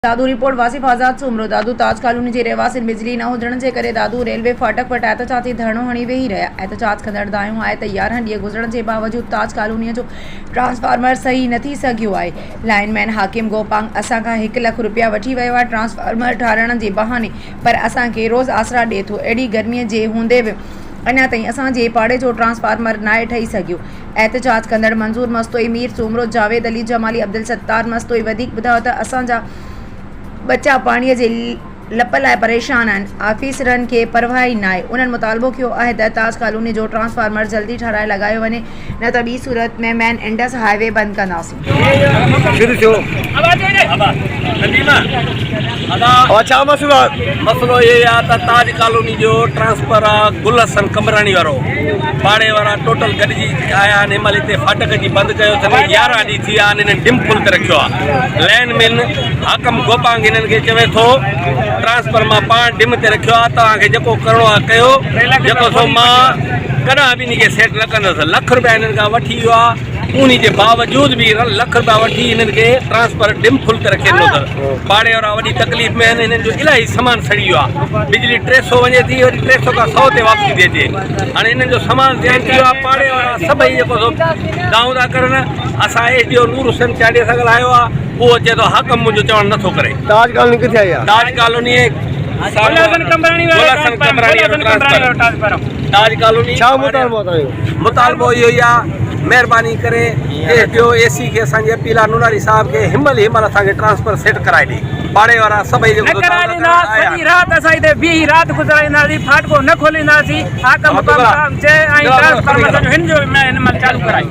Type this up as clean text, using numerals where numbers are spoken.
Dadu, report, Wasif آزاد سومرو، دادو تاج colony جي رهواسين بجلي نه هجڻ جي ڪري دادو ريلوي ڦاٽڪ وٽ احتجاجي ڌرڻو هڻي ويهي رهيا. احتجاج ڪندڙ دانهيو آهي ته 11 ڏينهن گذرڻ جي باوجود تاج ڪالوني جو ٽرانسفارمر صحيح نه ٿي سگهيو آهي. لائن مين حاڪم گوپانگ اسان کان هڪ لک روپيا وٺي ويو آهي ٽرانسفارمر ٺاهرائڻ جي بهاني پر اسان کي روز آسرا ڏي ٿو اهڙي گرمي جي هوندي به اڃا تائين اسان جي پاڙي جو ٽرانسفارمر ناهي ٺهي سگهيو. احتجاج ڪندڙ منظور مستوئي، مير سومرو، جاويد علي جمالي، عبدالستار مستوئي وڌيڪ ٻڌايو ته اسان جا ٻچا پاڻي جي لپ لاء پريشان آهن، آفيسرن کي پرواهه ئي ناهي، انهن مطالبو ڪيو آهي ته تاج ڪالوني جو ٽرانسفارمر جلدي ٺهرائي لڳايو وڃي نه ته ٻي صورت ۾ مين انڊس هاء وي بند ڪنداسين. شروع ٿيو. اها ڇا مسئلو آ؟ مسئلو اهو ئي آ ته تاج ڪالوني جو ٽرانسفر آ گل حسن قمبراڻي وارو پاڙي وارا ٽوٽل گڏجي آيا آهن هن مهل هتي ڦاٽڪ جي بند ڪيو اٿن 11 ڏينهن ٿي ويا آهن هنن ڊم فل تي رکيو آ لائن مين حاڪم گوپانگ هنن کي چوي ٿو ٽرانسفر مان پاڻ ڊم تي رکيو آ توهان کي جيڪو ڪرڻو آ ڪيو جيڪو سو مان ڪڏهن به انهي کي سيٽ نه ڪندس لک روپيا هنن کان وٺي ويو آ انهي جي باوجود به لک روپيا وٺي هنن کي ٽرانسفر ڊم فل تي رکي ڏنو اٿس پاڙي وارا وڏي تڪليف ۾ آهن هنن جو الاهي سامان سڙي ويو آهي بجلي 300 وڃي ٿي وري 300 کان 100 تي واپسي ٿي اچي هاڻي هنن جو سامان زيان ٿي ويو آهي پاڙي وارا سڀئي جيڪو سو دانهون ٿا ڪرن اسان S D O Noor Hussain Chandio سان ڳالهايو آهي اهو چئي ٿو حاڪم منهنجو چوڻ نٿو ڪري. تاج ڪالوني ڪٿي آئي آهي؟ تاج ڪالوني گل حسن قمبراڻي وارو ٽرانسفر. تاج ڪالوني. ڇا مطالبو آهي توهان جو؟ مطالبو اهو ئي آ مهرباني ڪري S D O A C کي اسان جي اپيل آ نوناري صاحب کي هنمهل ئي هنمهل اسان کي ٽرانسفر سيٽ ڪرائي ڏي پاڙي وارا سڀئي نه جيڪو ڪرائي ڏيندا سڄي رات اسان هتي بيهي رات گذارينداسين ڦاٽڪو نه کولينداسين حاڪم حڪام صاحب چئي ۽ ٽرانسفارمر اسان جو هن جو هن مهل چالو ڪرائي.